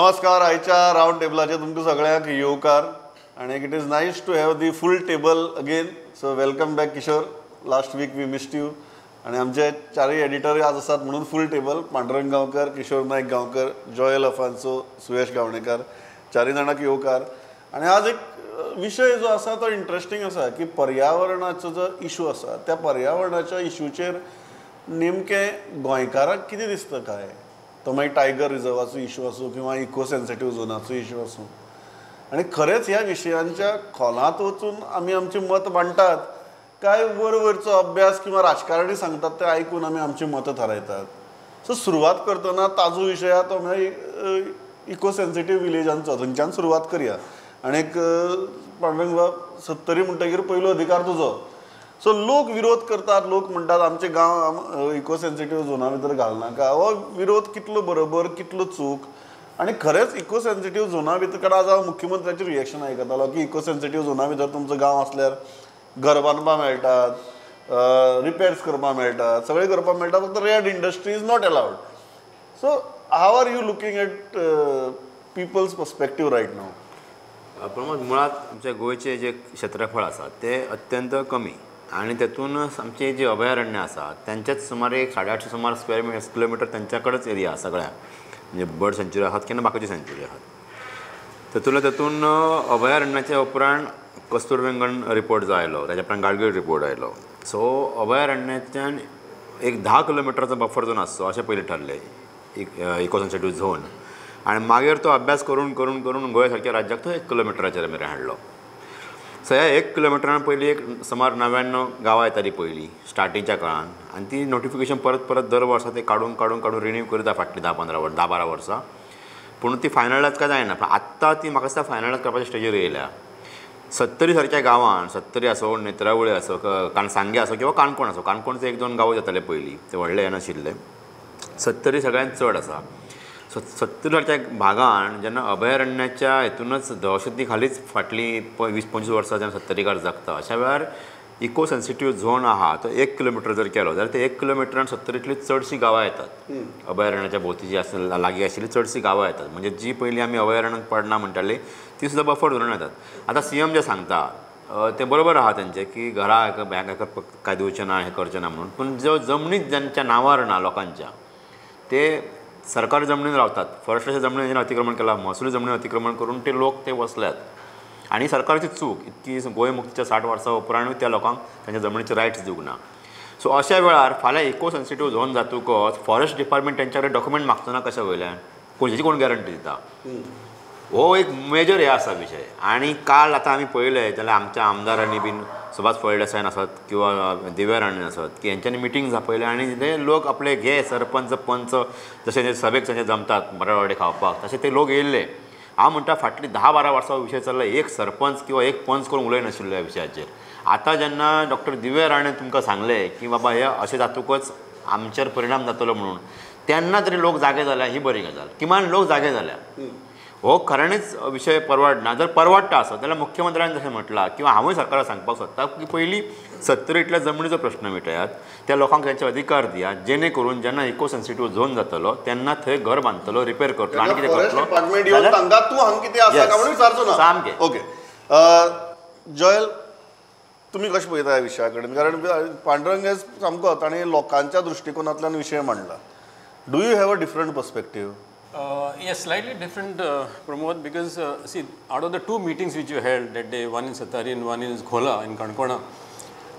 नमस्कार. आयच्या रावंड टेबलाचेर तुमकां सगळ्यांक येवकार आनी it is nice to have the full table again. So welcome back, Kishore. Last week we missed you. आनी आमचे चारय एडिटर आज आसात म्हणून फूल टेबल. पांडुरंग गांवकर, किशोर नायक गांवकर, जॉयल अफान्सो, सुयश गावणेकर, चारय जाणांक येवकार. आनी आज एक विशय जो आसा तो इंट्रस्टींग आसा की पर्यावरणाचो जो इशू आसा, त्या पर्यावरणाच्या इशूचेर नेमकें गोंयकारांक कितें दिसता काय, तो मागीर टायगर रिजर्वाचो इशू आसूं किंवा इको सेन्सिटीव झोनाचो इशू आसूं. आनी खरेंच ह्या विशयांच्या खोलांत वचून आमी आमचें मत मांडटात काय वर वरचो अभ्यास किंवा राजकारणी सांगतात ते आयकून आमी आमची मतां थारायतात? सो सुरवात करतना ताजो विशय आहा तो म्हळ्यार इको सेन्सिटीव विलेजांचो, थंयच्यान सुरवात करया. आनी एक पांडुरंग बाब, सत्तरी म्हणटगीर पयलो अधिकार तुजो. सो लोक विरोध करतात, लोक म्हणटात आमचे गांव इको सेन्सिटीव झोना भितर घालनाका. हो विरोध कितलो बरोबर, कितलो चूक? आनी खरेंच इको सेन्सिटीव झोना भितर, कारण आज हांव मुख्यमंत्र्याचें रिएक्शन आयकतालो की इको सेन्सिटीव झोना भितर तुमचो गांव आसल्यार घर बांदपाक मेळटात, रिपेर्स करपाक मेळटात, सगळें करपाक मेळटा, फक्त red industry is not allowed. So how are you looking at people's perspective right now? Pramod, मुळात आमच्या गोंयचें जें क्षेत्रफळ आसा तें अत्यंत कमी आनी तेतून आमचें जें अभयारण्य आसा तेंचेच सुमार एक 850 सुमार स्क्वेअर किलोमिटर तेंच्या कडेच एरिया आसा सगळ्या, म्हणजे बर्ड सँच्युरी आहात किंवा बाकीच्यो सँच्युरी आहात. तेतूंतल्या तेतून अभयारण्याच्या उपरांत कस्तुरी रिपोर्ट जो आयलो, ताच्या उपरांत गाडगीळ रिपोर्ट आयलो. सो अभयारण्याच्यान एक 10 किलोमिटराचो बफर झोन आसचो अशें पयलीं ठरलें, एक इको सेन्सिटीव झोन. आनी मागीर तो अभ्यास करून करून करून गोंय सारक्या राज्याक तो 1 किलोमिटराचेर मेरेन हाडलो. सो ह्या 1 किलोमिटरान पयलीं एक सुमार 99 गांवां येतालीं पयलीं स्टार्टिंगच्या काळान, आनी ती नोटिफिकेशन परत परत दर वर्सा ते काडून काडून काडून रिन्यू करता फाटलीं 10-15 वर्सां, 10-12 वर्सां. पूण ती फायनलायज काय जायना. पूण आत्तां ती म्हाका दिसता फायनलायज करपाच्या स्टेजीर येयल्या. सत्तरी सारक्या गांवान, सत्तरी आसूं, नेत्रावळी आसूं, सांगें आसूं किंवा काणकोण आसूं, काणकोणचे 1-2 गांव जाताले पयलीं, ते व्हडले हे नाशिल्ले. सत्तरी सगळ्यांत चड आसा. सो सत्तरी सारक्या भागान जेन्ना अभयारण्याच्या हेतूनच दहशती खालीच फाटलीं 20-25 वर्सां जेन्ना सत्तरीकार जगता, अशा वेळार इको सेन्सिटीव झोन आहा तो 1 किलोमिटर जर केलो जाल्यार ते 1 किलोमिटरान सत्तरींतलीं चडशीं गांवां येतात. अभयारण्याच्या भोंवती जी आसा, लागीं आशिल्लीं चडशीं गांवां येतात. म्हणजे जी पयलीं आमी अभयारण्यात पडना म्हणटाली ती सुद्दां बफर झोनान येतात. आतां सीएम जे सांगता ते बरोबर आहा तेंचें की घरा बँक काय दिवचें ना, हें करचें ना म्हणून. पूण ज्यो जमनीत जांच्या नांवार ना लोकांच्या, ते सरकारी जमनीन रावतात. फॉरेस्टाच्या जमनीन अतिक्रमण केलां, महसुली जमनीन अतिक्रमण करून ते लोक ते वसल्यात. आनी सरकारची चूक इतकी गोंय मुक्तीच्या 60 वर्सां उपरांतूय त्या लोकांक तांच्या जमनीचे रायट्स दिवंक ना. सो अशा वेळार फाल्यां इको सेन्सिटीव झोन जातकच फॉरेस्ट डिपार्टमेंट तेंच्या कडेन डॉक्युमेंट मागचो ना कशा वयल्यान, कोणाची कोण गॅरंटी दिता? हो एक मेजर हे आसा विशय. आनी काल आतां आमी पळयलें जाल्यार आमच्या आमदारांनी बीन सुभाष फळदेसायान आसत किंवा दिव्या राणे आसत की हेंच्यांनी मिटींग आपयल्या आनी ते लोक आपले घे सरपंच पंच जशे सभेक जशे जमतात बटाटवडे खावपाक तशे ते लोक येयल्ले. हांव म्हणटा फाटलीं 10-12 वर्सां विशय चल्ला, एक सरपंच किंवा एक पंच कोण उलयनाशिल्लो ह्या विशयाचेर. आतां जेन्ना डॉक्टर दिव्या राणे तुमकां सांगलें की बाबा हे अशें जातकच आमचेर परिणाम जातलो म्हणून, तेन्ना तरी लोक जागे जाल्या, ही बरी गजाल. किमान लोक जागे जाल्या. हो खऱ्यांनीच विशय परवडना. जर परवडटा आसत जाल्यार मुख्यमंत्र्यान जशें म्हटलां किंवा हांवूय सरकाराक सांगपाक सोदता की पयलीं सत्तरींतल्या जमनीचो प्रश्न मिटयात, त्या लोकांक तांचे अधिकार दियात, जेणे करून जेन्ना इको सेन्सिटीव झोन जातलो तेन्ना थंय घर बांदतलो, रिपेर करतलो आनी कितें करतलो. सामकें. ओके जॉयल, तुमी कशें पळयता ह्या विशया कडेन? कारण पांडुरंग हे सामको ताणें लोकांच्या दृश्टिकोनांतल्यान विशय मांडला. Do you have a different perspective? Yes, slightly different, Pramod, because see, out of the 2 meetings which you held that day, one in Sattari and one in Khola in Kankona,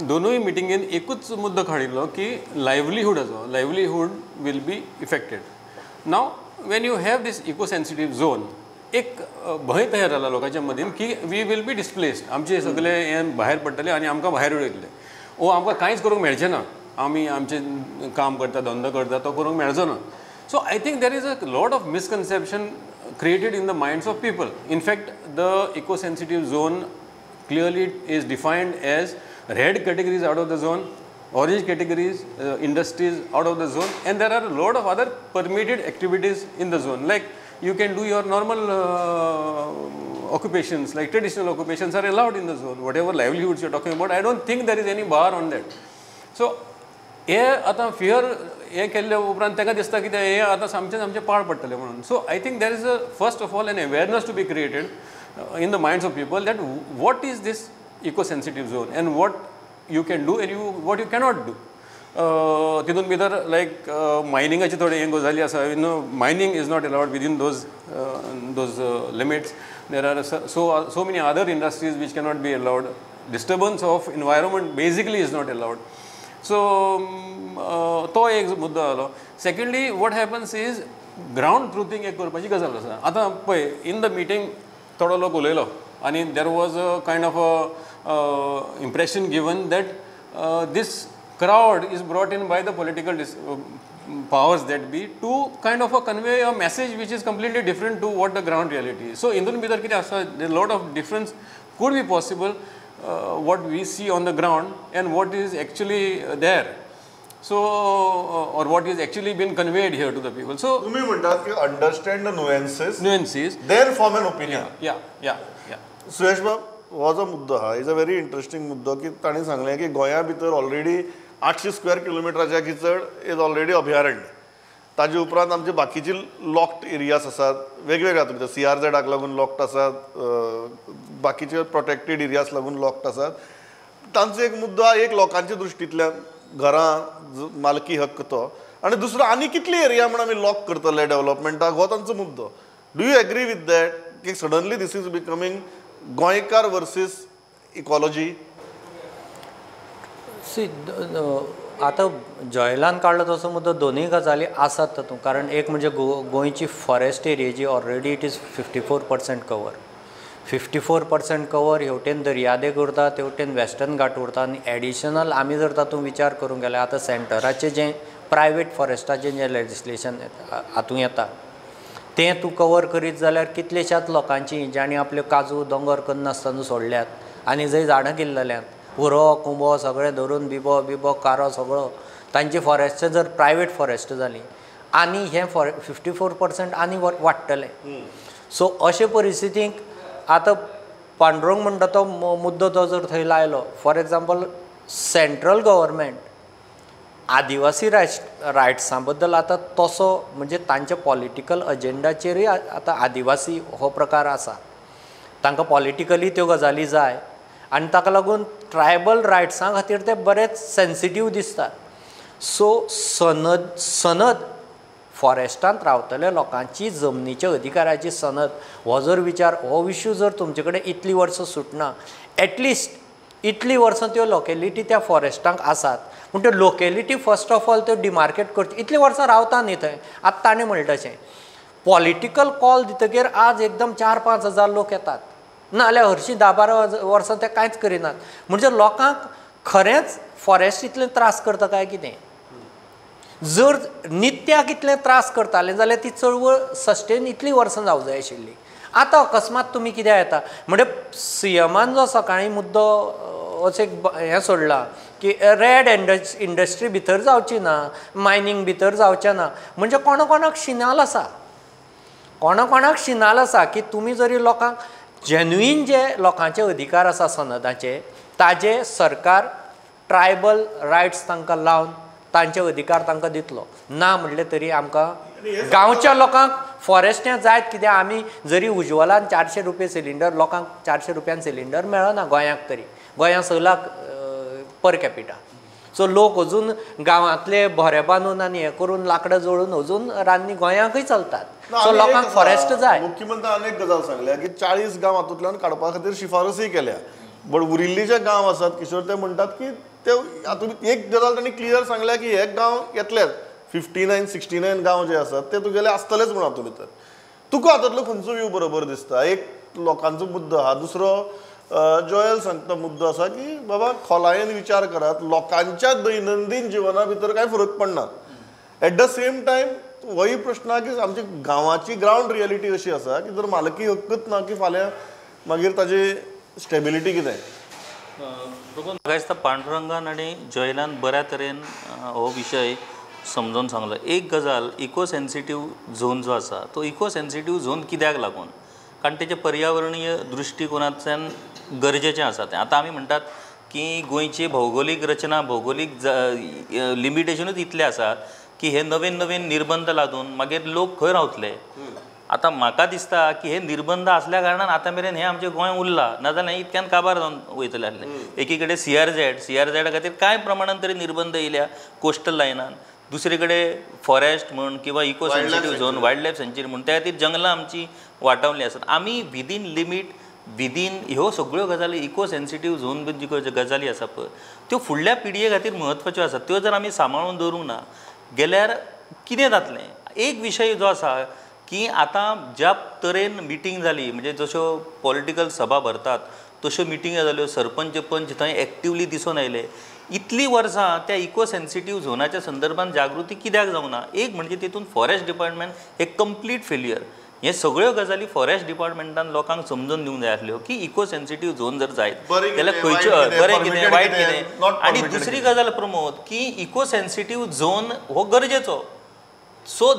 दोनूय मिटिंगेन एकूच मुद्दो काडिल्लो की लायवलीहुडाचो, livelihood will be affected. Now when you have this eco sensitive zone, एक भंय तयार जाला लोकांच्या मदीं की we will be displaced, आमचे सगळे हे भायर पडटले आनी आमकां भायर उडयतले, ओ आमकां कांयच करूंक मेळचें ना, आमी आमचें काम करता, धंदो करता, तो करूंक मेळचो ना. So I think there is a lot of misconception created in the minds of people. In fact, the eco-sensitive zone clearly is defined as red categories out of the zone, orange categories, industries out of the zone, and there are a lot of other permitted activities in the zone. Like you can do your normal occupations, like traditional occupations are allowed in the zone. Whatever livelihoods you are talking about, I don't think there is any bar on that. So, हे आतां fear हें केल्ले उपरांत तांकां दिसता की हें आतां सामकें आमचें पाड पडटलें म्हणून. So I think there is a first of all an awareness to be created in the minds of people that what is this eco sensitive zone and what you can do and you what you cannot do. तितून भितर लायक मायनिंगाची थोडी हें गजाली आसा, you know mining is not allowed within those those limits. There are so many other industries which cannot be allowed. Disturbance of environment basically is not allowed. So तो एक मुद्दो जालो. Secondly what happens is ground truthing एक करपाची गजाल आसा. आतां पळय इन the meeting थोडो लोक उलयलो आनी there was a kind of a impression given that this crowd is brought in by the political powers that be to kind of a convey a message which is completely different to what the ground reality is. So indun bhitar kite asa, there lot of difference could be possible what we see on the ground and what is actually there. So or what is actually been conveyed here to the people. So tumi म्हणतात की understand the nuances, then form an opinion. Yeah, yeah, yeah. Suresh बाब, हो जो मुद्दो आहा is a very interesting मुद्दो की तांणी सांगलें की गोंया भितर ऑलरेडी 800 स्क्वेअर किलोमिटराच्या की चड is already अभयारण्य. ताजे उपरांत आमचे बाकीचे लॉक्ड एरियाज आसात वेगवेगळ्या, तुमच्या सी आर झेडाक लागून लॉक्ड आसात, बाकीचे प्रोटेक्टेड एरियाज लागून लॉक्ड आसात. तांचो एक मुद्दो आहा एक लोकांच्या दृश्टींतल्यान घरां मालकी हक्क तो, आनी दुसरो आनी कितली एरिया म्हण आमी लॉक करतले डेवलपमेंटाक, हो तांचो मुद्दो. Do you agree with that की suddenly this is becoming Goenkar versus ecology? See, आतां जॉयलान काडलो तसो मुद्दो दोनूय गजाली आसात तातूंत. कारण एक म्हणजे गोंयची फॉरेस्ट एरिया जी already it is 54% cover, 54% cover हेवटेन दर्यादेग उरता, तेवटेन वेस्टर्न घाट उरता. आनी एडिशनल आमी जर तातूंत विचार करूंक गेल्यार आतां सेंटराचें जें प्रायवेट फॉरेस्टाचें जें लेजिस्लेशन हातूंत येता तें तूं कवर करीत जाल्यार कितलेशाच लोकांची जांणी आपल्यो काजू दोंगर करनासतना सोडल्यात आनी जंय झाडां किल्लल्यांत उरो कुंबो सगळें धरून बिबो बिबो कारो सगळो तांची फॉरेस्ट जर प्रायवेट फॉरेस्ट जाली आनी हें 54% आनी वाडटलें. सो अशे परिस्थितीक आतां पांडुरंग म्हणटा तो मुद्दो तो जर थंय लायलो, for example central government Adivasi रायट्सां बद्दल आतां तसो म्हणजे तांच्या पॉलिटिकल अजेंडाचेरूय आतां आदिवासी हो प्रकार आसा, तांकां पॉलिटिकली त्यो गजाली जाय आनी ताका लागून ट्रायबल रायट्सां खातीर ते बरेच सेन्सिटीव दिसतात. सो सनद फॉरेस्टांत रावतल्या लोकांची जमनीच्या अधिकाराची सनद हो जर विचार, हो इशू जर तुमचे कडेन इतलीं वर्सां सुटना, एटलिस्ट इतलीं वर्सां त्यो लोकेलिटी त्या फॉरेस्टांक आसात पूण त्यो लोकेलिटी फर्स्ट ऑफ ऑल त्यो डिमार्केट करच्यो. इतलीं वर्सां रावता न्ही थंय. आतां ताणें म्हणलें तशें पॉलिटिकल कॉल दितकीर आज एकदम 4-5 हजार लोक येतात, ना जाल्यार हरशीं 10-12 वर्सां ते कांयच करिनात. म्हणजे लोकांक खरेंच फॉरेस्ट इतलें त्रास करता काय कितें? जर नित्याक इतलें त्रास करतालें जाल्यार ती चळवळ सस्टेन इतलीं वर्सां जावं जाय आशिल्ली. आतां अकस्मात तुमी कित्याक येता? म्हणजे सीएमान जो सकाळीं मुद्दो असो एक हें सोडला की रेड इंडस्ट्री भितर जावची ना, मायनींग भितर जावचें ना, म्हणजे कोणा कोणाक शिनाल आसा, कोणा कोणाक शिनाल आसा की तुमी जरी लोकांक जेन्युइन जे लोकांचे अधिकार आसा सनदाचे ताजे सरकार ट्रायबल रायट्स तांकां लावन तांचे अधिकार तांकां दितलो. ना म्हणलें तरी आमकां गांवच्या लोकांक फॉरेस्ट हें जायत कित्याक आमी जरी उज्वलान 400 रुपये सिलिंडर लोकांक 400 रुपयान सिलिंडर मेळना गोंयांक, तरी गोंयांत 6 लाख पर कॅपिटा. सो लोक अजून गांवांतले भोरे बांदून आनी हें करून लांकडां जळून अजून रान्नी गोंयांकूय चलतात. सो लोकांक फॉरेस्ट जाय. मुख्यमंत्र्यान अनेक गजाल सांगल्या की 40 गांव हातूंतल्यान काडपा खातीर शिफारसूय केल्या, बट उरिल्ले जे गांव आसात किशोर ते म्हणटात की ते हातूंत एक गजाल तांणी क्लियर सांगल्या की हे गांव येतलेच, 59 69 गांव जे आसात ते तुगेले आसतलेच म्हणून हातूंत भितर. तुका हातूंतलो खंयचो व्यू बरोबर दिसता? एक लोकांचो मुद्दो आहा, दुसरो जॉयल सांगता मुद्दो आसा की बाबा खोलायेन विचार करात, लोकांच्या दैनंदीन जिवना भितर कांय फरक पडना. एट the same time होय प्रश्न आहा की आमची गांवाची ग्रावंड रियलिटी अशी आसा की जर मालकी हक्कच ना की फाल्यां मागीर ताजी स्टेबिलिटी कितें? म्हाका दिसता पांडुरंगान आनी जॉयलान बऱ्या तरेन हो विशय समजून सांगलो. एक गजाल, इको सेन्सिटीव झोन जो आसा तो इको सेन्सिटीव झोन कित्याक लागून? कारण तेजे पर्यावरणीय दृश्टिकोनांतल्यान गरजेचें आसा तें. आतां आमी म्हणटात की गोंयची भौगोलीक रचना, भौगोलीक लिमिटेशनूच इतलें आसा की हे नवीन नवीन निर्बंध लादून मागीर लोक खंय रावतले. आतां म्हाका दिसता की हे निर्बंध आसल्या कारणान आतां मेरेन हें आमचें गोंय उरलां, नाजाल्यार इतक्यान काबार जावन वयतलें आसलें. एकी कडेन सीआरझेड खातीर कांय प्रमाणान तरी निर्बंध येयल्या कोस्टल लायनान, दुसरे कडेन फॉरेस्ट म्हण किंवा eco sensitive zone, wild life sanctuary म्हण त्या खातीर जंगलां आमची वाटावली आसात. आमी विदीन लिमीट विदीन ह्यो सगळ्यो गजाली इको सेन्सिटीव झोन बी ज्यो गजाली आसा पळय त्यो फुडल्या पिळगे खातीर म्हत्वाच्यो आसात. त्यो जर आमी सांबाळून दवरूंक ना गेल्यार कितें जातलें. एक विशय जो आसा की आतां ज्या तरेन मिटींग जाली, म्हणजे जश्यो पॉलिटिकल सभा भरतात तश्यो मिटिंग्यो जाल्यो, सरपंच पंच थंय एक्टिवली दिसून आयले. इतलीं वर्सां त्या इको सेन्सिटीव झोनाच्या संदर्भात जागृती कित्याक जावंक ना? एक म्हणजे तितून फॉरेस्ट डिपार्टमेंट एक कंप्लीट फेलियर. हे सगळ्यो गजाली फॉरेस्ट डिपार्टमेंटान लोकांक समजून दिवंक जाय आसल्यो की इको सेन्सिटीव झोन जर जायत जाल्यार खंयच्यो बरें कितें वायट कितें. आनी दुसरी गजाल प्रमोद की इको सेन्सिटीव झोन हो गरजेचो, सो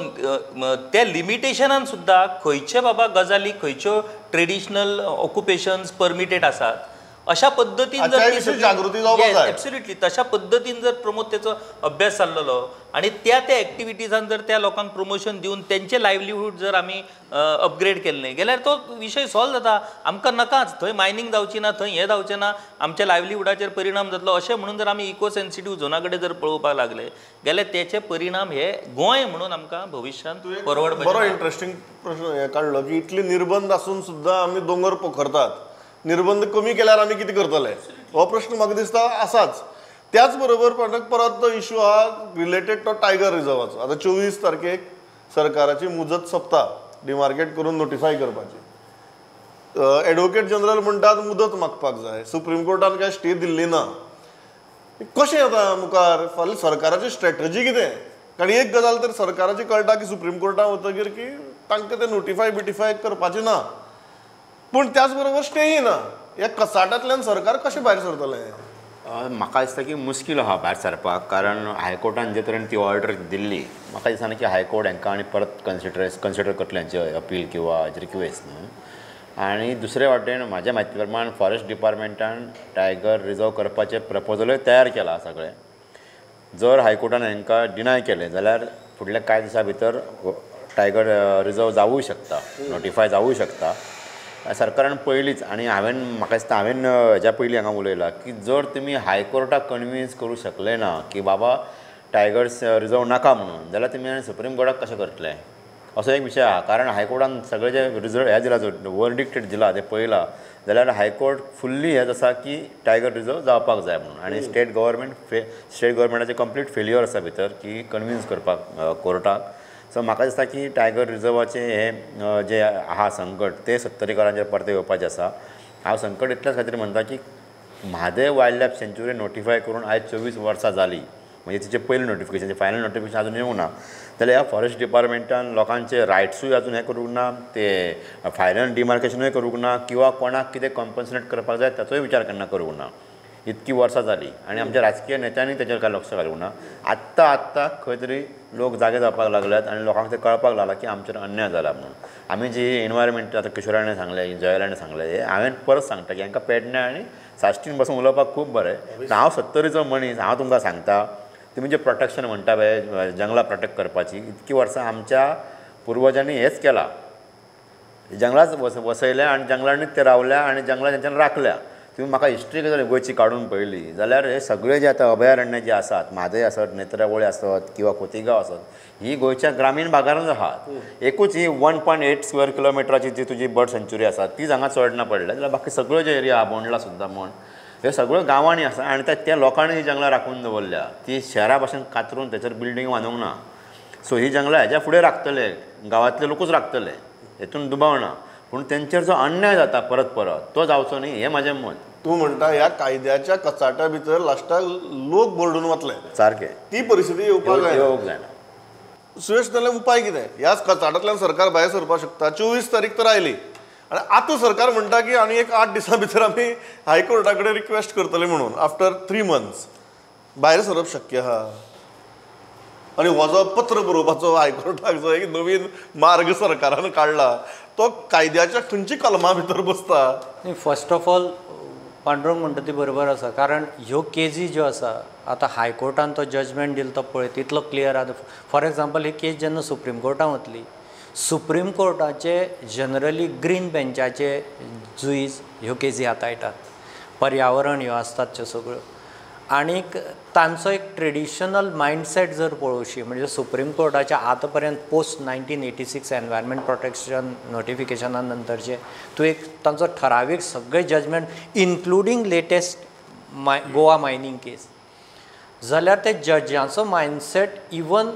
त्या लिमिटेशनान सुद्दां खंयचे बाबा गजाली खंयच्यो ट्रेडिशनल ऑक्युपेशन्स परमिटेड आसात अशा पद्दतीन जर जागृती जावपाक जाय. एब्सोल्युटली तशा पद्दतीन जर प्रमोद तेचो अभ्यास जाल्लो आनी त्या त्या एक्टिविटीजान जर त्या लोकांक प्रमोशन दिवन तेंचे लायवलीहूड जर आमी अपग्रेड केल्लें गेल्यार तो विशय सॉल्व जाता. आमकां नाकाच थंय मायनींग जावची ना, थंय हें जावचें ना, आमच्या लायवलीहुडाचेर परिणाम जातलो अशें म्हणून जर आमी इको सेन्सिटीव झोना कडेन जर पळोवपाक लागले गेल्यार तेचे परिणाम हे गोंय म्हणून आमकां भविश्यांत परवडपाचे. बरो इंट्रस्टींग प्रश्न हें काडलो की इतले निर्बंध आसून सुद्दां आमी दोंगर पोखरतात, निर्बंध कमी केल्यार आमी कितें करतले हो प्रश्न म्हाका दिसता आसाच. त्याच बरोबर परत तो इशू आहा रिलेटेड तो टायगर रिजर्वाचो. आतां 24 तारखेक सरकाराची मुजत सोंपता डिमार्केट करून नोटिफाय करपाची. एडवोकेट जनरल म्हणटात मुदत मागपाक जाय, सुप्रीम कोर्टान काय स्टे दिल्ली ना. कशें आतां मुखार फाल्यां सरकाराची स्ट्रेटजी कितें? कारण एक गजाल तर सरकाराची कळटा की सुप्रीम कोर्टान वतगीर की तांकां तें नोटिफाय बिटिफाय करपाचें ना, पूण त्याच बरोबर स्टेय ना. ह्या कसाटांतल्यान सरकार कशें भायर सरतलें? म्हाका दिसता की मुश्कील आहा भायर सरपाक, कारण हायकोर्टान जे तरेन ती ऑर्डर दिल्ली म्हाका दिसना की हायकोर्ट हांकां आनी परत कन्सिडर करतले हांचे अपील किंवा रिक्वेस्ट न्हू. आनी दुसरे वाटेन म्हाज्या म्हायती प्रमाण फॉरेस्ट डिपार्टमेंटान टायगर रिजर्व करपाचें प्रपोजलूय तयार केलां सगळें. जर हायकोर्टान हांकां डिनाय केलें जाल्यार फुडल्या कांय दिसां भितर टायगर रिजर्व जावूं शकता, नोटिफाय जावूं शकता. सरकारान पयलींच, आनी हांवें म्हाका दिसता हांवें हेज्या पयलीं हांगा उलयलां की जर तुमी हायकोर्टाक कन्विन्स करूं शकले ना की बाबा टायगर्स रिजर्व नाका म्हणून, जाल्यार तुमी सुप्रीम कोर्टाक कशें करतले असो एक विशय आहा. कारण हायकोर्टान सगळें जे रिजर्व हें दिलां, जो वर्डिक्ट दिला तें पळयलां जाल्यार हायकोर्ट फुल्ली हें आसा की टायगर रिजर्व जावपाक जाय म्हणून. आनी स्टेट गव्हर्मेंटाचें कंप्लीट फेल्युअर आसा भितर की कन्विन्स करपाक कोर्टाक. सो म्हाका दिसता की टायगर रिजर्वाचें हें जें आहा संकट तें सत्तरीकारांचेर परतें येवपाचें आसा. हांव संकट इतल्याच खातीर म्हणटा की Mhadei wild life sanctuary notify करून आयज 24 वर्सां जालीं, म्हणजे तिचें पयलें नोटिफिकेशन, फायनल नोटिफिकेशन आजून येवंक ना. जाल्यार ह्या फॉरेस्ट डिपार्टमेंटान लोकांचे रायट्सूय आजून हें करूंक ना, ते फायनल डिमार्केशनूय करूंक ना, किंवा कोणाक कितें कॉम्पन्सेट करपाक जाय ताचोय विचार केन्ना करूंक ना. इतकी वर्सां जालीं आनी आमच्या राजकीय नेत्यांनी तेचेर कांय लक्ष घालूंक ना. आत्तां आत्तां खंय तरी लोक जागे जावपाक लागल्यात आनी लोकांक तें कळपाक लागलां की आमचेर अन्याय जाला म्हणून. आमी जी एनवायरमेंट आतां किशोराणे सांगलें, जयलाने सांगलें, हें हांवें परत सांगता की हांकां पेडण्यां आनी साश्टीन बसून उलोवपाक खूब बरें. हांव सत्तरीचो मनीस, हांव तुमकां सांगता तुमी जें प्रोटेक्शन म्हणटा पळय जंगलां प्रोटेक्ट करपाची, इतकीं वर्सां आमच्या पुर्वजांनी हेंच केलां, जंगलांच वसयल्या आनी जंगलांनीच ते रावल्या आनी जंगलां तेंच्यान राखल्या. तुमी म्हाका हिस्ट्री जर गोंयची काडून पळयली जाल्यार हे सगळे जे आतां अभयारण्य जे आसात, म्हादय आसत, नेत्रावळी आसत किंवा खोतिगांव आसत, ही गोंयच्या ग्रामीण भागानूच आहात. एकूच ही 1.8 स्क्वेअर किलोमिटराची जी तुजी बर्ड सँच्युरी आसा तीच हांगा चड ना पडल्या, जाल्यार बाकी सगळ्यो जे एरिया आहा बोंडला सुद्दां म्हण हे सगळ्यो गांवांनी आसा आनी त्या लोकांनी ही जंगलां राखून दवरल्या, ती शहरा भाशेन कातरून थंयसर बिल्डींग बांदूंक ना. सो ही जंगलां हेज्या फुडें राखतले, गांवांतले लोकूच राखतले हेतून दुबाव ना, पूण तेंचेर जो अन्याय जाता परत परत तो जावचो न्ही हें म्हाजें मत. तूं म्हणटा ह्या कायद्याच्या कचाट्या भितर लास्टाक लोक भरडून वतले, सारकें ती परिस्थिती येवपाक जायना. सुरेश, जाल्यार उपाय कितें? ह्याच कचाटांतल्यान सरकार भायर सरपाक शकता. 24 तारीख तर आयली आनी आतां सरकार म्हणटा की आनी एक 8 दिसां भितर आमी हायकोर्टा कडेन रिक्वेस्ट करतले म्हणून आफ्टर 3 मंथ्स भायर सरप शक्य आहा? आनी हो जो पत्र बरोवपाचो हायकोर्टाक जो एक नवीन मार्ग सरकारान काडला तो कायद्याच्या खंयच्या कलमा भितर बसता? फर्स्ट ऑफ ऑल पांडुरंग म्हणटा ती बरोबर आसा, कारण ह्यो केजी ज्यो आसा आतां हायकोर्टान तो जजमेंट दिलो तो पळय तितलो क्लियर आसा. फॉर एग्जाम्पल ही केस जेन्ना सुप्रीम कोर्टान वतली, सुप्रीम कोर्टाचे जनरली ग्रीन बेंचाचे जुईज ह्यो केजी हाताळटात, पर्यावरण ह्यो आसतात त्यो सगळ्यो, आनीक तांचो एक ट्रेडिशनल मायंडसेट जर पळोवशी म्हणजे सुप्रीम कोर्टाच्या आतां पर्यंत पोस्ट 1986 एनवायरमेंट प्रोटेक्शन नोटिफिकेशना नंतरचे तूं एक तांचो ठरावीक सगळे judgement including latest Goa mining case जाल्यार ते जजांचो मायंडसेट इवन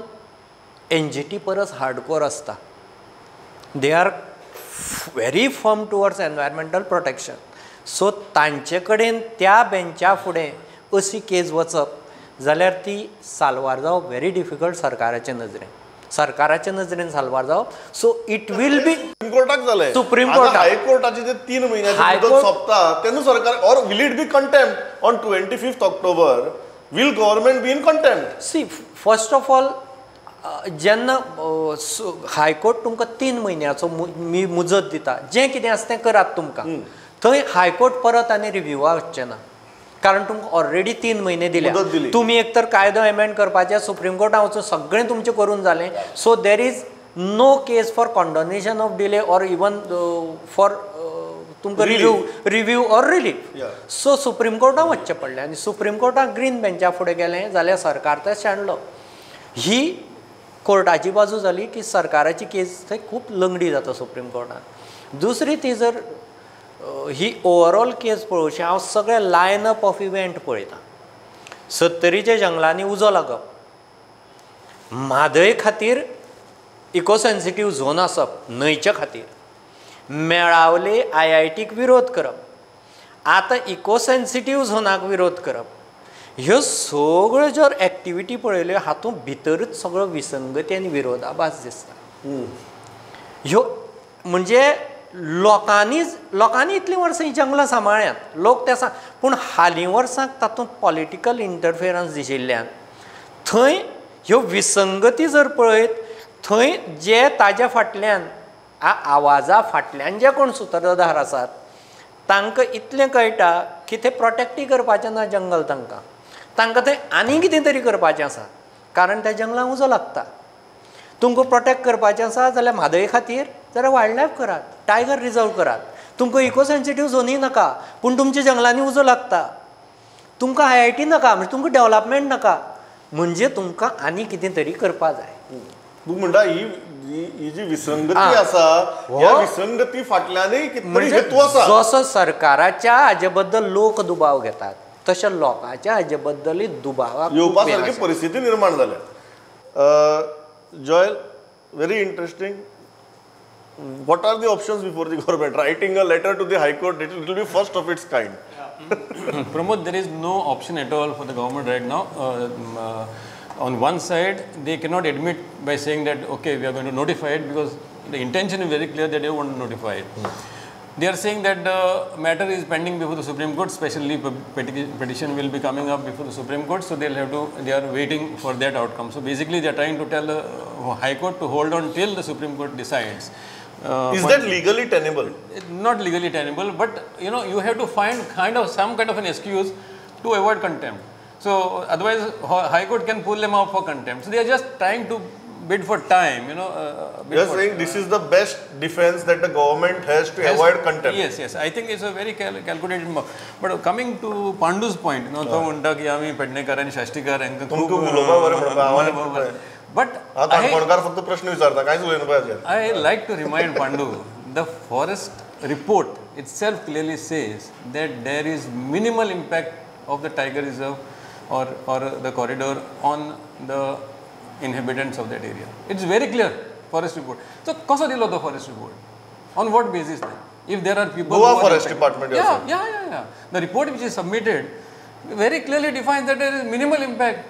NGT परस हार्डकोर आसता. They are very firm towards environmental protection. So तांचे कडेन त्या बेंचा फुडें अशी केस वचप जाल्यार ती साल्वार जावप व्हेरी डिफिकल्ट सरकाराचे नजरेन, सरकाराचे नजरेन साल्वार जावप. So it will be supreme कोर्टाक जालें, सुप्रीम कोर्टाक हायकोर्टाचे जे 3 म्हयन्याची मुदत सोंपता तेन्ना सरकार or will it be contempt on 25 October, will government be in contempt? See first of all जेन्ना हायकोर्ट तुमकां 3 म्हयन्याचो मुजत दिता, जें कितें आसा तें करात तुमकां, थंय हायकोर्ट परत आनी रिव्यूवा वचचें ना, कारण तुमकां ऑलरेडी 3 म्हयने दिल्या. तुमी एक तर कायदो एमेंड करपाचें, सुप्रीम कोर्टान वचून सगळें तुमचें करून जालें. So there is no case for condonation of delay or even for तुमकां review or relief. So supreme कोर्टान वचचें पडलें आनी सुप्रीम कोर्टान ग्रीन बेंचा फुडें गेलें जाल्यार सरकार तें शेणलो. ही कोर्टाची बाजू जाली की सरकाराची केस थंय खूब लंगडी जाता सुप्रीम कोर्टान. दुसरी ती जर ही ओवरऑल केस पळोवशी, हांव सगळे लायन अप ऑफ इव्हेंट पळयतां. सत्तरीच्या जंगलांनी उजो लागप, म्हादय खातीर इको सेन्सिटीव झोन आसप न्हंयच्या खातीर, मेळावले IITक विरोध करप, आतां इको सेन्सिटीव झोनाक विरोध करप, ह्यो सगळ्यो जर एक्टिविटी पळयल्यो हातूंत भितरूच सगळो विसंगती आनी विरोधाभास दिसता. ह्यो म्हणजे लोकांनी इतलीं वर्सां हीं जंगलां सांबाळ्यांत, लोक ते पूण हालीं वर्सांक तातूंत पॉलिटिकल इंटरफियरन्स दिशिल्ल्यान थंय ह्यो विसंगती जर पळयत थंय जे ताज्या फाटल्यान आवाजा फाटल्यान जे कोण सुत्रधार आसात तांकां इतलें कळटा की ते प्रोटेक्टूय करपाचें ना जंगल, तांकां तांकां थंय आनी कितें तरी करपाचें आसा, कारण त्या जंगलांक उजो लागता. तुमकां प्रोटेक्ट करपाचें आसा जाल्यार म्हादय खातीर जाल्यार वायल्ड लायफ करात, टायगर रिजर्व करात, तुमकां इको सेन्सिटीव झोनूय नाका पूण तुमच्या जंगलांनी उजो लागता, तुमकां IIT नाका म्हणजे तुमकां डेवलपमेंट नाका, म्हणजे तुमकां आनी कितें तरी करपा जाय. तूं म्हणटा ही जी विसंगती आसा ह्या विसंगती फाटल्यानूय कितें तरी हेतू आसा. जसो सरकाराच्या हाजे बद्दल लोक दुबाव घेतात तशें लोकांच्या हाजे बद्दलूय दुबावाक येवपा सारकी परिस्थिती निर्माण जाल्या. Joel, very interesting. What are the options before the government? Writing a letter to the High Court, it will be first of its kind. Pramod, there is no option at all for the government right now. On one side, they cannot admit by saying that, okay, we are going to notify it, because the intention is very clear that they want to notify it. They are saying that the matter is pending before the Supreme Court, specially petition will be coming up before the Supreme Court, so they'll have to, they are waiting for that outcome. So basically they are trying to tell the High Court to hold on till the Supreme Court decides. Is that legally tenable? Not legally tenable, but you know, you have to find kind of some kind of an excuse to avoid contempt. So otherwise High Court can pull them out for contempt. So they are just trying to bid for time, you know. You are saying this is the best defense that the government has to avoid contempt. Yes, yes. I think it's a very calculated move. But coming to Pandu's point, you know, तो म्हणटा की आमी पेडणेकर आनी शाश्टीकर हांकां खूब But I like to remind Pandu, the forest report itself clearly says that there is minimal impact of the tiger reserve or the corridor on the inhabitants of that area. It's very clear, forest report. So, kaso dilo the forest report? On what basis then? If there are people... Goa Forest Department. Yeah. The report which is submitted very clearly defines that there is minimal impact.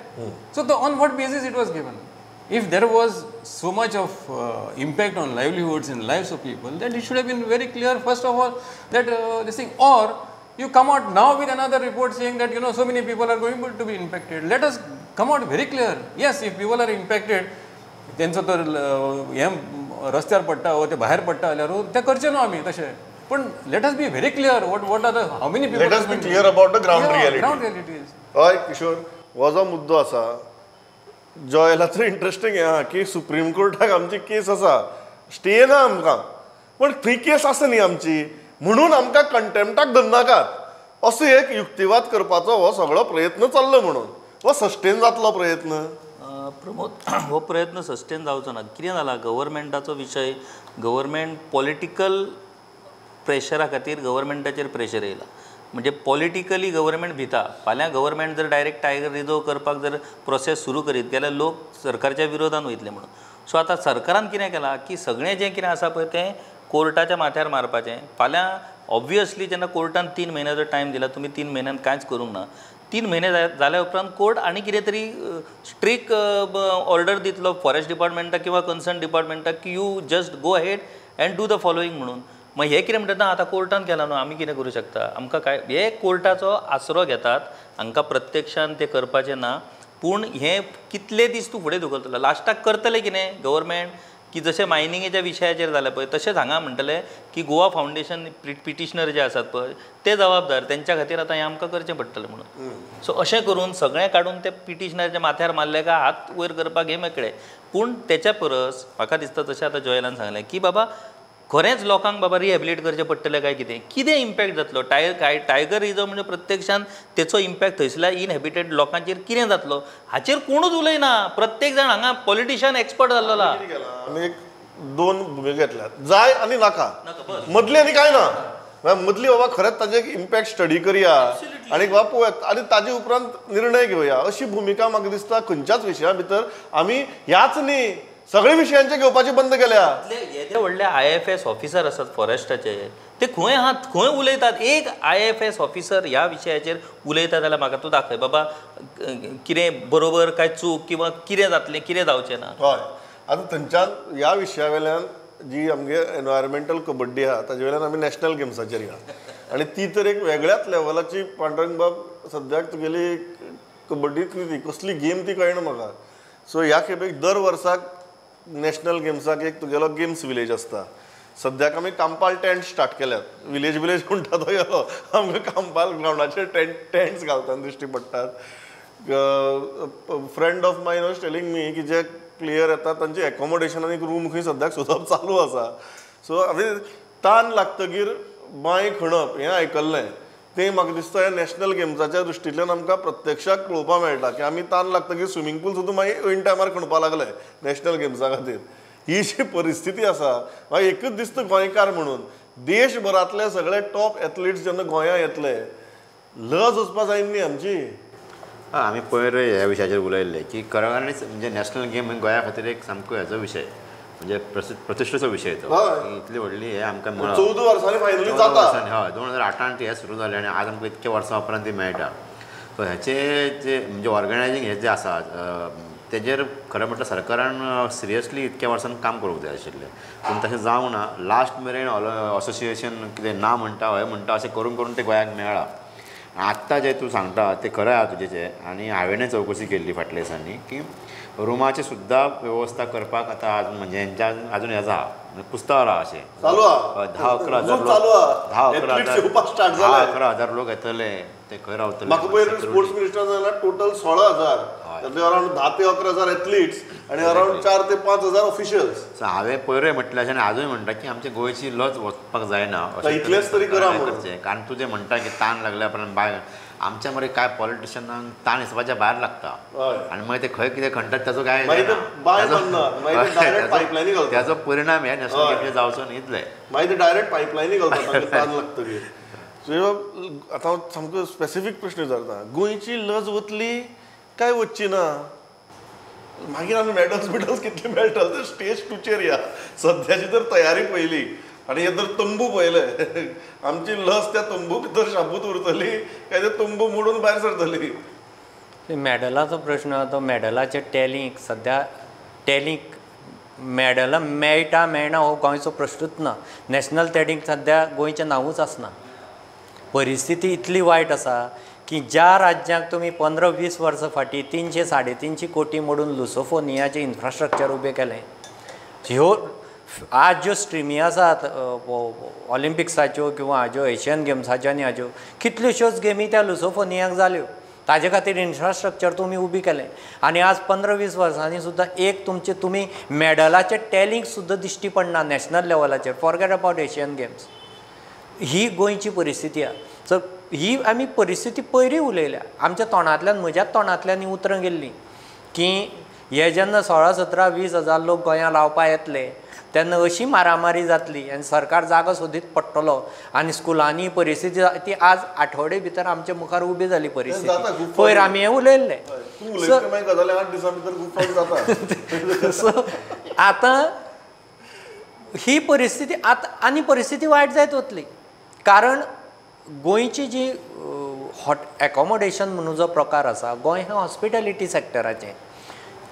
So, on what basis it was given? If there was so much of impact on livelihoods and lives of people, then it should have been very clear first of all that this thing, or you come out now with another report saying that, you know, so many people are going to be impacted. Let us come out very clear. Yes, if people are impacted, तेंचो तर हें रस्त्यार पडटा वो ते भायर पडटा जाल्यार ते करचे न्हू आमी तशें. पण let us be very clear what what are the how many people. Let us be clear about the ground reality. Ground reality. हय किशोर, हो जो मुद्दो आसा जॉयलाचो इंट्रस्टींग आहा की सुप्रीम कोर्टाक आमची केस आसा, स्टे ना आमकां, पण थंय केस आसा न्ही आमची, म्हणून आमकां कंटेम्प्टाक धरनाकात असो एक युक्तिवाद करपाचो हो सगळो प्रयत्न चल्लो, म्हणून हो सस्टेन जातलो प्रयत्न. प्रमोद, हो प्रयत्न सस्टेन जावचो ना. कितें जाला, गव्हर्मेंटाचो विशय, गव्हर्मेंट पॉलिटिकल प्रेशरा खातीर गव्हर्मेंटाचेर प्रेशर येयला. म्हणजे पॉलिटिकली गव्हर्मेंट भिता. फाल्यां गव्हर्मेंट जर डायरेक्ट टायगर रिजर्व करपाक जर प्रोसेस सुरू करीत जाल्यार लोक सरकारच्या विरोधान वयतले म्हणून. सो आतां सरकारान कितें केलां की सगळें जें कितें आसा पळय तें कोर्टाच्या माथ्यार मारपाचें. फाल्यां ऑब्वियसली जेन्ना कोर्टान 3 म्हयन्याचो टायम दिला, तुमी 3 म्हयन्यान कांयच करूंक ना, 3 म्हयने जाल्या उपरांत कोर्ट आनी कितें तरी स्ट्रीक ऑर्डर दितलो फॉरेस्ट डिपार्टमेंटाक किंवा कन्सर्न डिपार्टमेंटाक की you just go ahead and do the following म्हणून. मागीर हे कितें म्हणटात, ना आतां कोर्टान केलां न्हू, आमी कितें करूं शकता, आमकां काय, हे कोर्टाचो आसरो घेतात, हांकां प्रत्यक्षान तें करपाचें ना. पूण हें कितले दीस तूं फुडें धुकलतलो, लास्टाक करतले कितें गव्हर्मेंट की जशें मायनिंगेच्या विशयाचेर जालें पळय तशेंच हांगा म्हणटले की गोवा फावंडेशन पिटिशनर जे आसात पळय ते जबाबदार, तेंच्या खातीर आतां हें आमकां करचें पडटलें म्हणून. सो अशें करून सगळें काडून ते पिटिशनराच्या माथ्यार मारले काय हात वयर करपाक हे मेकळे. पूण तेच्या परस म्हाका दिसता जशें आतां जॉयलान सांगलें की बाबा खरेंच लोकांक बाबा रिहेबिलिट करचें पडटलें काय कितें, कितें इम्पॅक्ट जातलो टायगर रिजर्व म्हणजे प्रत्यक्षान तेचो इम्पॅक्ट थंयसल्या इनहॅबिटेड लोकांचेर कितें जातलो हाचेर कोणूच उलयना. प्रत्येक जाण हांगा पॉलिटिशियन एक्सपर्ट जाल्लो. आमी एक दोन भुमिका घेतल्यात, जाय आनी नाका, मदली आनी काय ना. मदली बाबा खरेंच ताजे इम्पॅक्ट स्टडी करया आनी बाबा पळोवया आनी ताजे उपरांत निर्णय घेवया, अशी भुमिका म्हाका दिसता खंयच्याच विशया भितर आमी ह्याच न्ही सगळे विशयांचे घेवपाचे बंद केल्या. येदे व्हडले IFS officer आसात फॉरेस्टाचे, ते खंय आहात, खंय उलयतात. एक IFS officer ह्या विशयाचेर उलयता जाल्यार म्हाका तूं दाखय बाबा कितें बरोबर काय चूक किंवा कितें जातलें कितें जावचें ना. हय, आतां थंयच्यान ह्या विशया वेल्यान जी आमगे एनवायरमेंटल कबड्डी आहा ताजे वेल्यान आमी नॅशनल गेम्साचेर या, आनी ती तर एक वेगळ्याच लेवलाची. पांडुरंग बाब, सद्याक तुगेली कबड्डींतली ती कसली गेम ती कळना म्हाका. सो ह्या खेपेक दर वर्साक नॅशनल गेम्साक एक तुगेलो गेम्स विलेज आसता. सद्याक आमी कांपाल टेंट स्टार्ट केल्यात, विलेज विलेज म्हणटा तो गेलो, आमकां कांपाल ग्रावंडाचेर टेंट्स घालतना दिश्टी पडटात. Friend of mine was telling me की जे प्लेयर येतात तांचे एकोमोडेशन आनी रूम खंय सद्याक सोदप चालू आसा. सो आमी तान लागतगीर बांय खणप हें आयकल्लें, तें म्हाका दिसता ह्या नॅशनल गेम्साच्या दृश्टींतल्यान आमकां प्रत्यक्षाक पळोवपाक मेळटा की आमी तान लागतगीर स्विमींग पूल सुद्दां मागीर ऐन टायमार खणपाक लागले नॅशनल गेम्सा खातीर. ही जी परिस्थिती आसा म्हाका एकूच दिसता गोंयकार म्हणून देशभरांतले सगळे टॉप एथलिट्स जेन्ना गोंया येतले लज वचपा जाय न्ही आमची. आमी पयर ह्या विशयाचेर उलयल्ले की खऱ्यांनीच म्हणजे नॅशनल गेम गोंया खातीर एक सामको हेजो विशय, म्हणजे प्रतिश्ठेचो विशय तो. इतली व्हडली हे आमकां मेळ्ळो 14 वर्सांनी फायनली जाता. हय, 2008 हें सुरू जालें आनी आज आमकां इतक्या वर्सां उपरांत ती मेळटा. सो हेचे जे म्हणजे ऑर्गनायजींग हें जें आसा तेजेर खरें म्हटल्यार सरकारान सिरियसली इतक्या वर्सान काम करूंक जाय आशिल्लें, पूण तशें जावंक ना. लास्ट मेरेन असोसिएशन कितें ना म्हणटा हय म्हणटा अशें करून करून तें गोंयाक मेळ्ळां. आत्तां जें तूं सांगता तें खरें आहा तुजें, आनी हांवेंय चवकशी केल्ली फाटल्या दिसांनी की रुमाची सुद्दां वेवस्था करपाक आतां आजून म्हणजे हेंच्या आजून हें आहा कुस्तार आहा अशें चालू आहा. 10-11 हजार 10-11 हजार लोक येतले, ते खंय रावतले. म्हाका पयर स्पोर्ट्स मिनिस्टर जाल्यार टोटल 16,000, त्यातले अरावंड 10 ते 11 हजार एथलिट्स आनी अरावंड 4 ते 5 हजार ऑफिशियल्स. सो हांवें पयरूय म्हटलें अशें आनी आजूय म्हणटा की आमच्या गोंयची लज वचपाक जायना, इतलेंच तरी करा करचें. कारण तुजें म्हणटा की तान लागल्या उपरांत बाय आमच्या मरे काय पॉलिटिशियनांक ताण हिसपाच्या भायर लागता आनी मागीर ते खंय कितें खणटात ताचो काय त्याचो परिणाम ह्या नॅशनल गेमीचेर जावचो न्ही इतलें. मागीर ते डायरेक्ट पायपलायनी घालतात ताण लागतकीर. सो आतां हांव सामको स्पेसिफीक प्रश्न विचारता, गोंयची लज वतली काय वचची ना? मागीर आमी मॅडल्स बिडल्स कितले मेळटले ते स्टेज टूचेर या. सद्याची तर तयारी पळयली आनी हे जर तंबू पळयले, आमची लस त्या तंबू भितर शाबूत उरतली काय ते तंबू मोडून भायर सरतली? मॅडलाचो प्रश्न, तो मॅडलाचे टॅलींक सद्या टॅलींक मॅडलां मेळटा मेळना हो गोंयचो प्रश्नूच ना. नॅशनल टॅलींक सद्या गोंयचें नांवूच आसना. परिस्थिती इतली वायट आसा की ज्या राज्यांक तुमी 15-20 वर्सां फाटीं 300-350 कोटी मोडून लुसोफोनियाचें इन्फ्रास्ट्रक्चर उबें केलें, ह्यो आज ज्यो स्ट्रिमी आसात ऑलिम्पिक्साच्यो किंवा हाज्यो एशियन गेम्साच्यो आनी हाज्यो कितल्योश्योच गेमी त्या लुसोफोनियाक जाल्यो. ताजे खातीर इन्फ्रास्ट्रक्चर तुमी उबी केलें आनी आज 15-20 वर्सांनी सुद्दां एक तुमचे तुमी मॅडलाचे टॅलिंग सुद्दां दिश्टी पडना नॅशनल लेवलाचेर, फॉरगेट अबावट एशियन गेम्स. ही गोंयची परिस्थिती आसा. सो ही आमी परिस्थिती पयरूय उलयल्या, आमच्या तोंडांतल्यान, म्हज्याच तोंडांतल्यान ही उतरां गेल्लीं की हे जेन्ना 16, 17, 20 हजार लोक गोंयांत रावपा येतले तेन्ना अशी मारामारी जातली आनी सरकार जागो सोदीत पडटलो आनी स्कुलांनी परिस्थिती ती आज आठवडे भितर आमच्या मुखार उबी जाली परिस्थिती. पयर आमी हें उलयल्लें. सो आतां ही परिस्थिती आतां आनी परिस्थिती वायट जायत वतली, कारण गोंयची जी हॉट एकोमोडेशन म्हणून जो प्रकार आसा, गोंय हें हॉस्पिटॅलिटी सॅक्टराचें,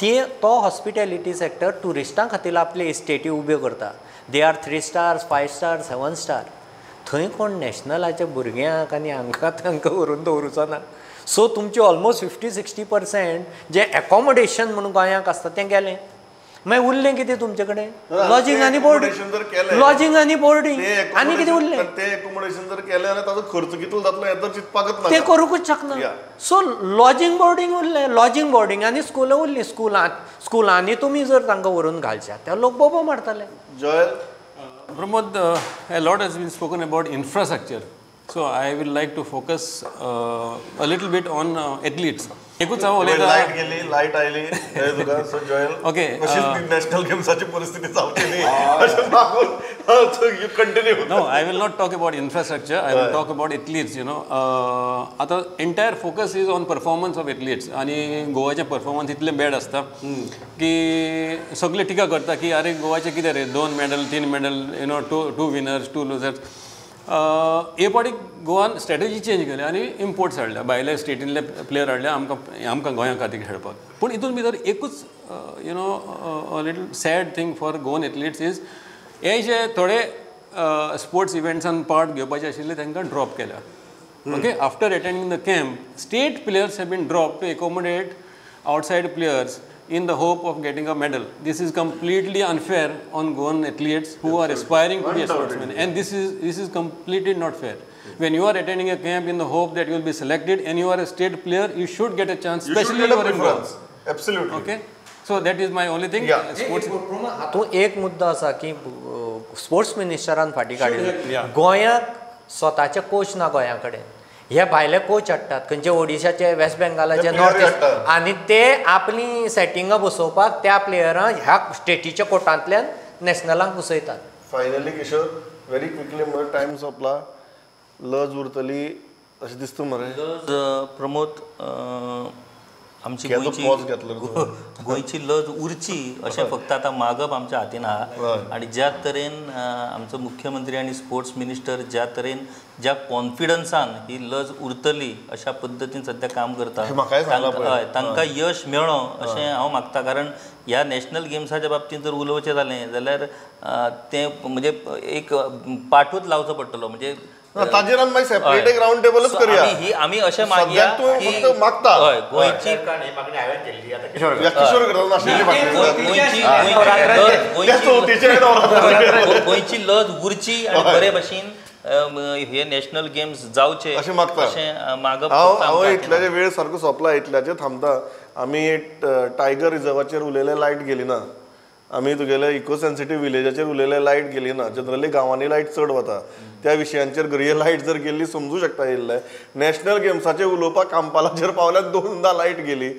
ती तो हॉस्पिटॅलिटी सॅक्टर ट्युरिस्टां खातीर आपले इस्टेटी उब्यो करता. They are 3 stars, 5 star, 7 star. थंय कोण नॅशनलाच्या भुरग्यांक आनी हांकां तांकां व्हरून दवरुचो ना. सो तुमचे ऑलमोस्ट 50-60% जें एकोमोडेशन म्हणून गोंयांक आसता तें गेलें. मागीर उरलें कितें तुमचे कडेन? लॉजींग आनी बोर्डींग, लॉजींग आनी बोर्डींग आनी कितें उरलें? तें एकोमोडेशन जर केलें जाल्यार ताजो खर्च कितलो जातलो हें तर चिंतपाकच नाका, तें करूंकूच शकना. सो लॉजींग बोर्डींग उरलें, लॉजींग बोर्डींग आनी स्कुलां उरलीं. स्कुलांनी तुमी जर तांकां व्हरून घालशात त्या लोक बोबो मारतले. Joel Pramod, a lot has been spoken about infrastructure. So I will like to focus a little bit on athletes. एकूच हांव उलयतां, लायट गेली, लायट आयली, तुका सो जॉयल ओके नॅशनल गेम्साची परिस्थिती जावची न्ही अशें मागून you continue. No, I will not talk about infrastructure, I will talk about athletes. You know, आतां entire focus is on performance of athletes आनी गोवाचें परफॉर्मन्स इतलें बॅड आसता की सगळे टिका करता की अरे गोवाचें कितें रे, 2 medal, 3 medal, you know, 2 winners, 2 losers. हे फावटी गोवान स्ट्रेटजी चेंज केली आनी इम्पोर्ट्स हाडल्या, भायले स्टेटींतले प्लेयर हाडले आमकां आमकां गोंया खातीर खेळपाक. पूण हितून भितर एकूच you know a little sad thing for Goan athletes is हे जे थोडे स्पोर्ट्स इव्हेंट्सान पार्ट घेवपाचे आशिल्ले तांकां ड्रॉप केल्या. Okay, after attending the camp state players have been drop to accommodate outside players in the hope of getting a medal. This is completely unfair on Goan athletes who are aspiring to be a sportsman, and this is completely not fair. When you are attending a camp in the hope that you will be selected and you are a state player, you should get a chance, especially you are in Goa. Absolutely. Okay, so that is my only thing. Yeah. Sports. हातूंत एक मुद्दो आसा की sports मिनिस्टरान फाटीं काडिल्लो, गोंयांक स्वताचे coach ना गोंया कडेन, हे भायले कोच हाडटात खंयचे ओडिशाचे, वेस्ट बेंगालाचे, नॉर्थ इस्ट, आनी ते आपली सेटिंगां बसोवपाक त्या प्लेयरांक ह्या स्टेटीच्या कोटांतल्यान नॅशनलांक घुसयतात. फायनली किशोर, व्हेरी क्विकली मरे टायम सोंपला, लज उरतली अशें दिसता मरे? लज प्रमोद, आमची गोंयची लज उरची अशें फक्त आतां मागप आमच्या हातीन आहा. आनी ज्या तरेन आमचो मुख्यमंत्री आनी स्पोर्ट्स मिनिस्टर ज्या तरेन ज्या कॉन्फिडन्सान ही लज उरतली अशा पद्दतीन सद्या काम करता, हय, तांकां यश मेळो अशें हांव मागता. कारण ह्या नॅशनल गेम्साच्या बाबतींत जर उलोवचें जालें जाल्यार तें म्हणजे एक पाठूच लावचो पडटलो. म्हणजे ताजेर आमी सेपरेट एक रावंड टेबलच करूया. ही आमी अशें मागया की मागता गोंयची गोंयची लज उरची आनी बरे भशेन हे नॅशनल गेम्स जावचे अशें मागता, अशें मागप. हांव इतल्याचे वेळ सारको सोंपला, इतल्याचे थांबता. आमी टायगर रिजर्वाचेर उलयले, लायट गेली ना. आमी तुगेले इको सेन्सिटीव विलेजाचेर उलयले, लायट गेली ना. जनरली गांवांनी लायट चड वता, त्या विशयांचेर घडये लायट जर गेल्ली समजू शकता. येयल्ले नॅशनल गेम्साचेर उलोवपाक कांपालाचेर पावल्यार 2दा लायट गेली.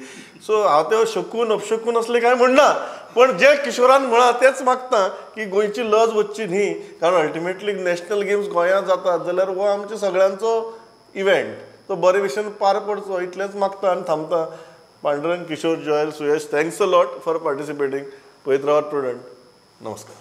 सो हांव ते शकून अपशकून असले कांय म्हणना, पण जे किशोरान म्हळां तेंच मागता की गोंयची लज वचची न्ही, कारण अल्टिमेटली नॅशनल गेम्स गोंयांत जातात जाल्यार हो आमच्या सगळ्यांचो इव्हेंट, तो बरे भशेन पार पडचो इतलेंच मागता आनी थांबता. Pandurang, Kishore, Joel, Suyash, thanks a lot for participating. पळयत रावात प्रुडंट. नमस्कार.